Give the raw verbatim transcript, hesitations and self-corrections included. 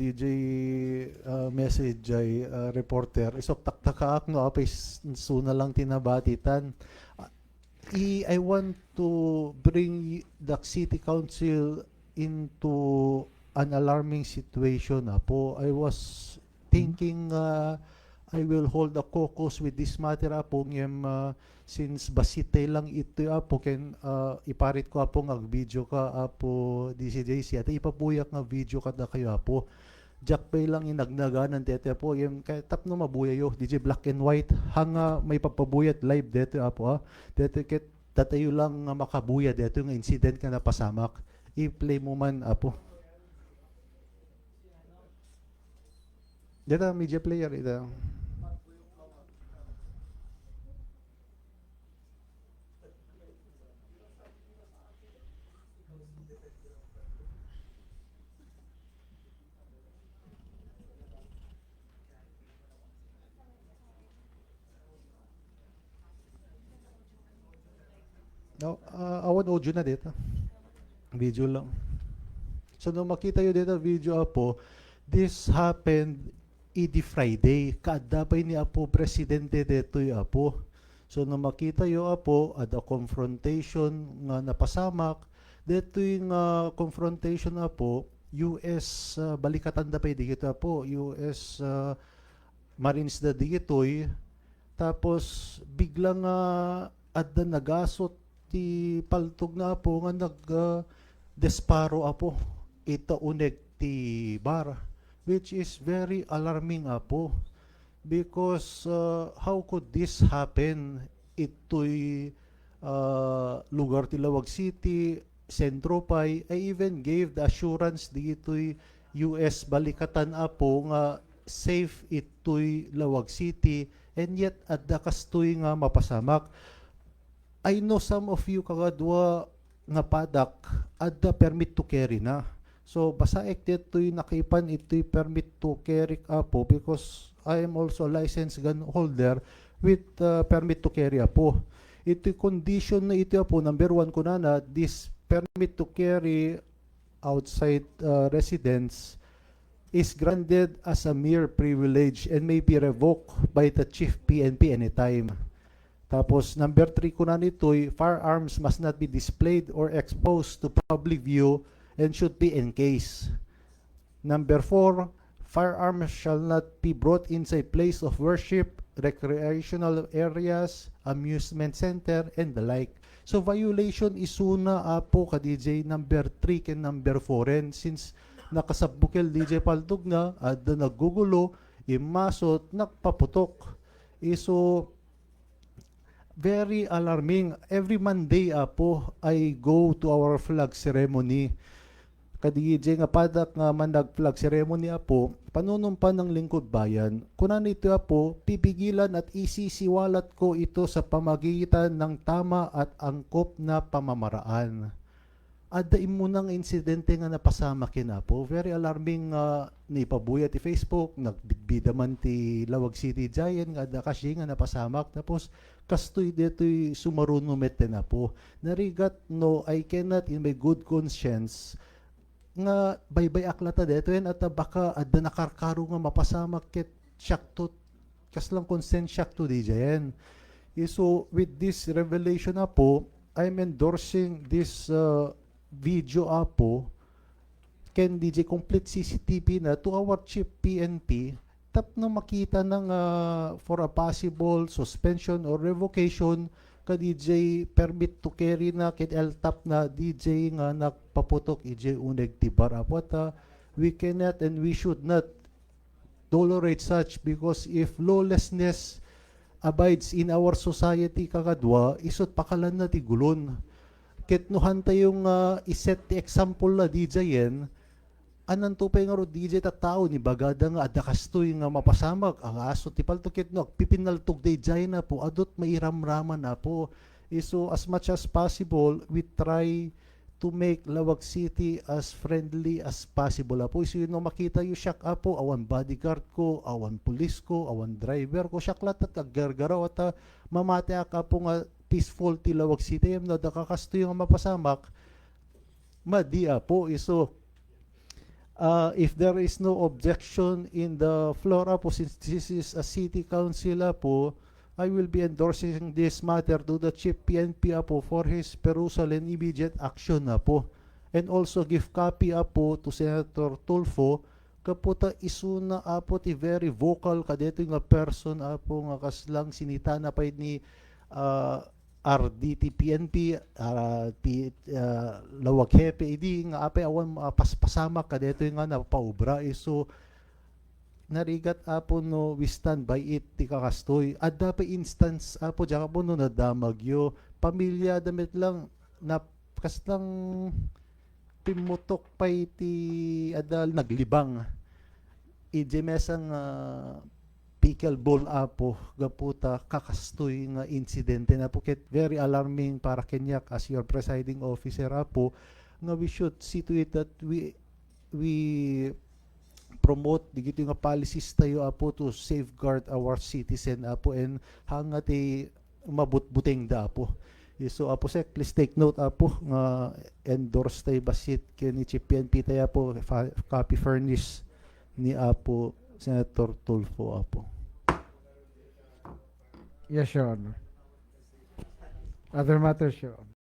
D J, ah, message ay, ah, reporter. Isok taktakaak no apay s-, suna lang tinabatitan. Ah, I, I want to bring the city council into an alarming situation, Apo. I was thinking, ah, I will hold a caucus with this matter, Apo, ngem, ah, since bassit lang ito, Apo, ken, ah, iparit ko, Apo, nga agvideo ka, Apo, D C J C, at ipabuyak nga video kadakayo, Apo. Diak pay lang inagnaganan daytoy, Apo, ngem kay tapno mabuyayo, D J black and white, hanga maipapabuyat live daytoy, Apo, ah. Daytoy ket datayo lang nga makabuya daytoy nga incident nga napasamak. I-play mo man, Apo. Deta media player ita. No, ah, awan audio na deta. Video lang. So, no makitayo deta video, Apo, this happened idi Friday. Kaadda pay ni Apo Presidente detoy, Apo. So, no makitayo, Apo, adda confrontation nga napasamak. Detoy nga confrontation, Apo, U S, ah, balikatan da pay dagitoy, Apo. U S, ah, Marines da dagitoy. Tapos, bigla nga adda nagasot ti paltog na, Apo, nga nag, ah, disparo, Apo, ita uneg ti bar, which is very alarming, Apo, because, ah, how could this happen itoy, ah, lugar ti Laoag City, sentro pay? I even gave the assurance ditoy U S balikatan, Apo, nga safe itoy Laoag City, and yet adda kastoy nga mapasamak. I know some of you, kagadua, nga padak, adda permit to carry na. So, basaek ditoy nakaipan itoy permit to carry, Apo, because I am also a licensed gun holder with, uh, permit to carry, Apo. Itoy condition na ito, Apo, number one, kunana, this permit to carry outside, uh, residence is granted as a mere privilege and may be revoked by the Chief P N P anytime. Tapos, number three, kuna nitoy, firearms must not be displayed or exposed to public view and should be encased. Number four, firearms shall not be brought inside place of worship, recreational areas, amusement center, and the like. So, violation isuna, Apo, ka D J, number three ken number four, and since nakasabbukel D J paltog na, adda naggugulo, immasot, nagpaputok. Isu, very alarming. Every Monday, Apo, I go to our flag ceremony. Kadi D J nga padak nga manag-flag ceremony, Apo, panunumpan ng lingkod bayan. Kuna nito, Apo, pipigilan at isisiwalat ko ito sa pamagitan ng tama at angkop na pamamaraan. Adda immuna nga insidente nga napasamak ken, Apo. Very alarming nga naipabuya ti Facebook, nagbidbida man ti Laoag City Giant nga adda kasdiay nga napasamak. Tapos, kastoy ditoy sumaruno met ten, Apo. Narigat no I cannot in my good conscience nga baybay-ak latta detoy, at baka adda nakarkaro nga mapasamak ket siakto, kaslang consent siakto diay. Isu, with this revelation, Apo, I'm endorsing this, uh, video, Apo, ken diay complete C C T V na to our chief P N P, tapno makita na nga for a possible suspension or revocation, kadi diay permit to carry na ken L T A P na diay nga nagpaputok idiay uneg ti bar, Apo. Ta, we cannot and we should not tolerate such, because if lawlessness abides in our society, kakadua, isut pakalanna ti gulon. Ket no hantayo nga iset ti example na diay, Ananto pay ngarud diay tattao, ni bagada nga adda kastoy nga mapasamak, agasot ti palto ket no agpipinaltog daydiay na, Apo, adut mairamraman, Apo. Isu, as much as possible, we try to make Laoag City as friendly as possible, Apo. Isu no makitayo siak, Apo, awan bodyguard ko, awan pulis ko, awan driver ko, siak latta ti aggargaraw ta mamatiak, Apo, nga peaceful ti Laoag City. Ngem no adda kakastoy nga mapasamak, madi, Apo, isu. Uh, if there is no objection in the floor, Apo, since this is a city council, Apo, I will be endorsing this matter to the chief P N P, Apo, for his perusal and immediate action, Apo. And also give copy, Apo, to Senator Tulfo, kaputa isuna, Apo, ti very vocal kadetoy nga person, Apo, nga kaslang sinitana pay ni, ah, R D ti P N P, ah, ti, ah, lawag hepe idi nga apay awan, ah, paspasamak kadetoy nga napaubra. Isu narigat, Apo, no we stand by it ti kakastoy. Adda pay instance, Apo, diak, Apo, no nadamagyo. Pamilya da met lang, nap-, kaslang pimmutok pay ti adda naglibang. Idiay maysa nga pickleball, Apo, gapu ta kakastoy nga insidente na, Apo, ket very alarming para kaniak as your presiding officer, Apo, nga we should see to it that we, we promote digitoy nga policies tayo, Apo, to safeguard our citizen, Apo, and hanga ti mabutbuteng da, Apo. Yes, so, Apo Sec, please take note, Apo, nga endorse tayo bassit ken ni Chief P N P tayo, Apo, fa-, copy furnish ni Apo Senator Tulfo, Apo. Yes, Your Honor. Other matters, Your Honor.